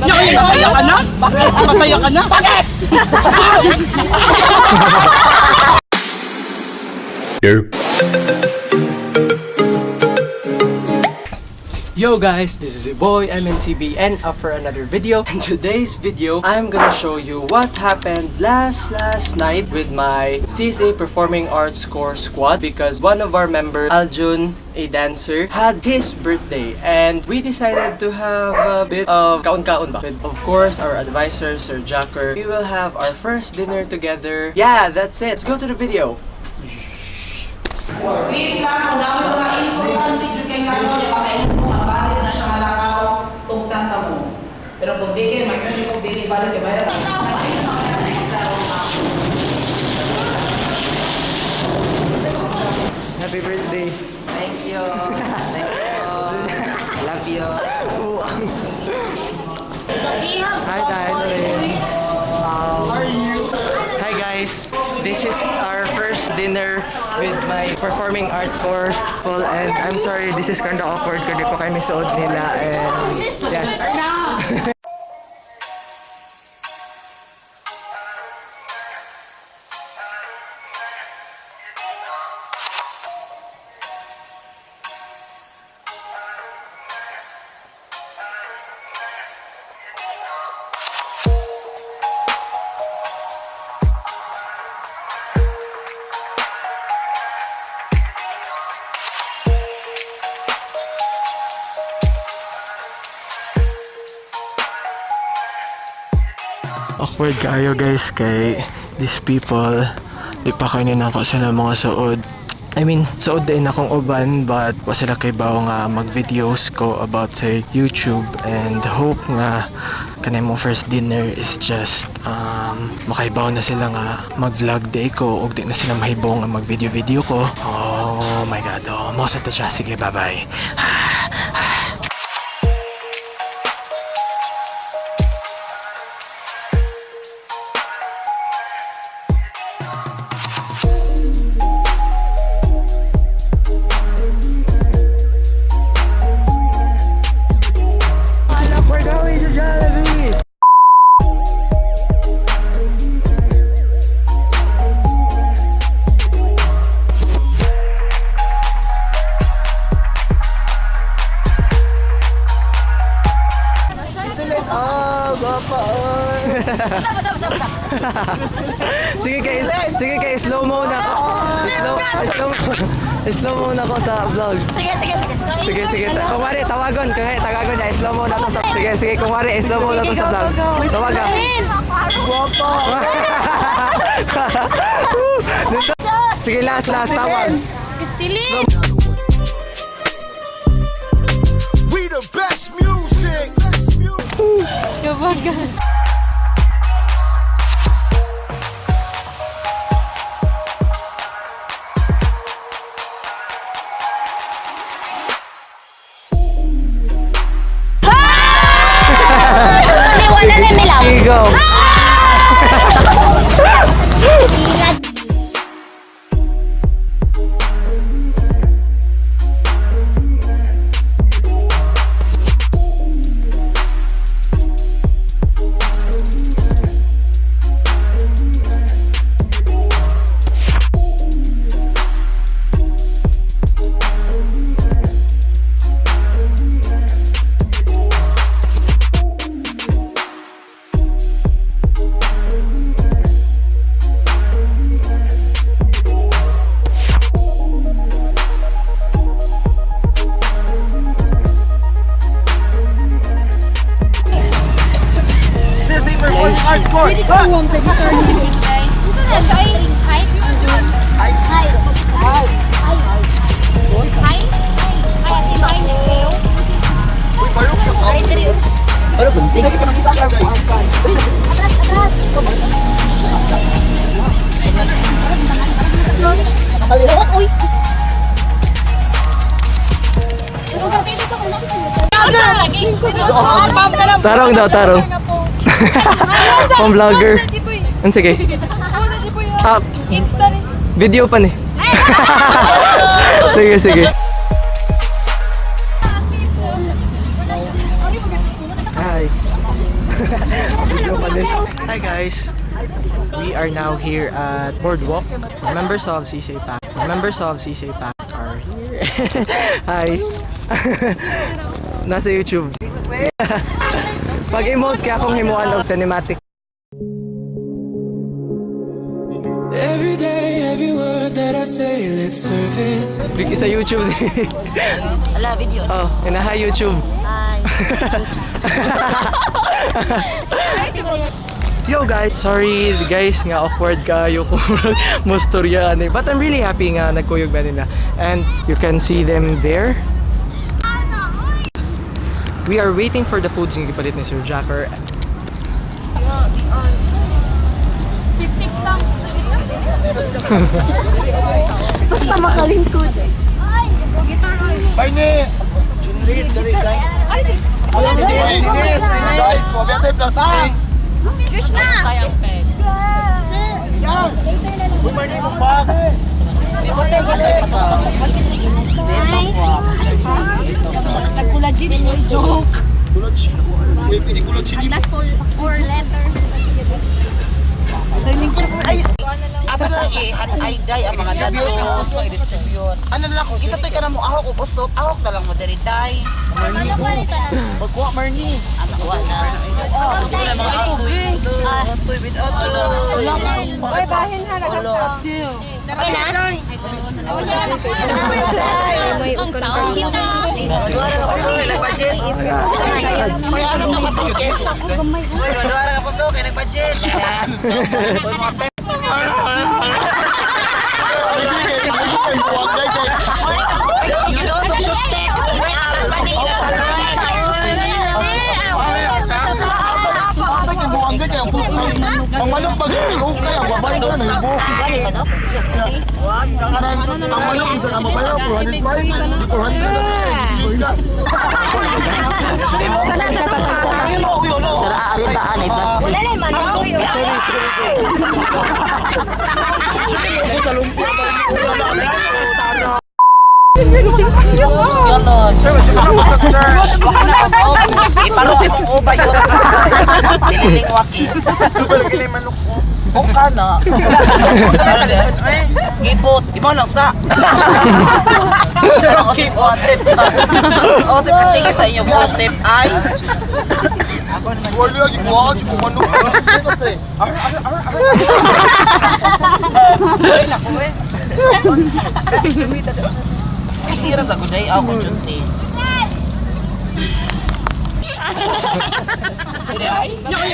Masaya ka na? Bakit? Masaya ka na? Bakit? Derp. Yo guys, this is your boy MNTB and up for another video. In today's video, I'm gonna show you what happened last last night with my CSA Performing Arts Core Squad because one of our members, Aljun, a dancer, had his birthday and we decided to have a bit of kaon-kaon ba? With, of course, our advisor, Sir Jacker. We will have our first dinner together. Yeah, that's it. Let's go to the video. Please lang, kung naman mga importante dyan kay lakaw, yung makaingon mo, mabalid na siya malakaw, tugtan ta mo. Pero kung di kay, mag-yun kung di valid, kay bayar. Happy birthday. Thank you. Thank you. Love you. Hi, Tyler. Hi guys, this is our first dinner with my performing arts for full and I'm sorry, this is kinda awkward kasi pa kami suod nila and yeah. Awkward kayo guys kay these people di pa kayo nako sila mga suod. I mean, suod din akong uban but wa sila kay bawo nga mag-videos ko about sa YouTube and hope nga kanay mo first dinner is just makaibaw na sila nga mag-vlog day ko ug di na sila mahibaw nga mag-video-video ko. Oh my God, oh, mo sa to siya. Sige, bye-bye. We're going to Jollibee! Oh, guwapa, oy. Sige guys, sige guys, slow mo na ako. Slow, slow, slow mo na ako sa vlog. Sige, sige, sige. Sige, sige. Kumari, tawagon. Kaya tawagon niya. Slow mo na to sa... Sige, sige. Kumari, slow mo na to sa vlog. Tawagan. Guwapo. Sige, last, last. Tawag. Stilin! We the best music. Wala na nila. Sige, go. Hi. Hi. Hi. Hi. Hi. Uy! Tarong daw, tarong. Pang vlogger. Ano, sige. Ah, video pa ni. Sige, sige. Hi. Video pa din. Hi guys. We are now here at Boardwalk. The members of CCA Pack. The members of CCA Pack are here. Hi. Nasa YouTube. Pag-emote kaya akong himuan og cinematic. Every day, every word that I say, lip service. Big sa YouTube. Ala, video. Oh, and hi YouTube. Hi. Yo guys, sorry guys nga awkward kayo kung mustorya ani. But I'm really happy nga nagkuyog ba nila. And you can see them there. We are waiting for the foods nga gipalit ni Sir Jacker. Basta makalingkod. Ay, Paine! Junris, dali, guys. Guys, wabiyate plastic. Krishna! Uy, Marnie, mong bag. Nagkulajin. Joke. Kulot chili. Uy, pili kulot chili. Last four letters. Ato na lang i day ang mga datos. Ano na lang kung isa to'y ka na mo ahok ug usok, ahok na lang mo diri day. Ano pa nito na? Magkuha, Marnie. Ano wa na. Otoy with otoy. Oy, bahin ha, Okay na. Kita. May ano ka matangkes? Uy, maduara ka puso kay nag-budget. Uy, mga pe. Ginoo sa stick. Ang manok pag okay, ang babae na nahibok. Ang manok isa ka mabayo, 405, 400. Wala na manok. Iparuti mong uba yun. Dililing waki. Oka na. Gipot. Imo lang sa. Osip, osip. Osip ka chingay sa inyong osip ay. Wala lagi buha ka manok. Tira sa guday ako junsi.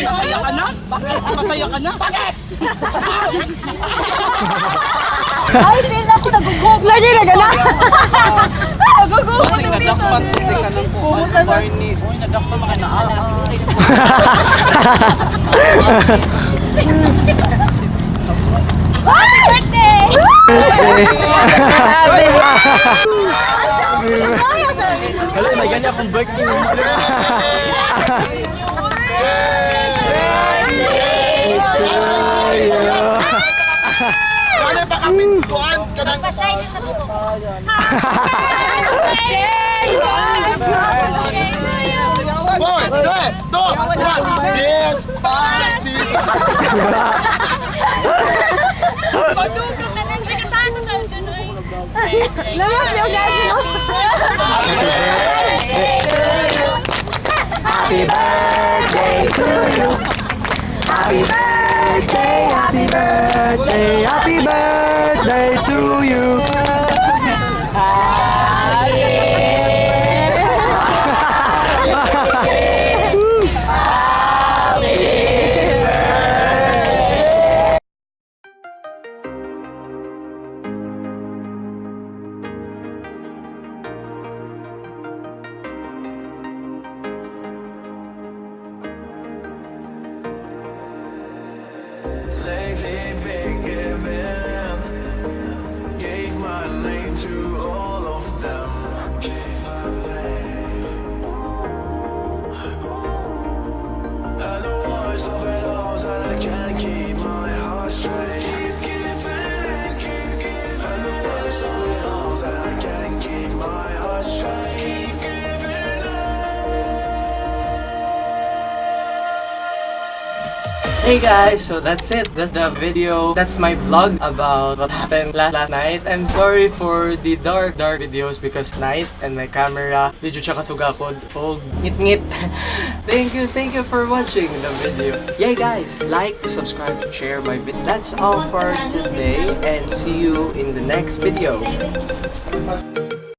Masaya ka na? Bakit? Masaya ka na? Bakit? Ay, feel ako nagugug. Lagi na gana. Nagugug. Kasi nadakpan ko si kanang kuan Barney. Uy, nadakpan maka naa. Happy birthday! Hello, may ganyan akong birthday. Ano ba kapintuan ka ng Pa-shine sa buko. Happy birthday! One, two, two, one. Yes, party. Pagsukom na ng kakataan sa Junoy. Lamas niyo guys. Happy birthday to you. Happy birthday, happy birthday, happy birthday to you. Lately been giving. Hey guys, so that's it. That's the video. That's my vlog about what happened last night. I'm sorry for the dark, dark videos because night and my camera, di jud siya kasugakod og ngit-ngit. Thank you for watching the video. Yeah guys, like, subscribe, share my video. That's all for today and see you in the next video.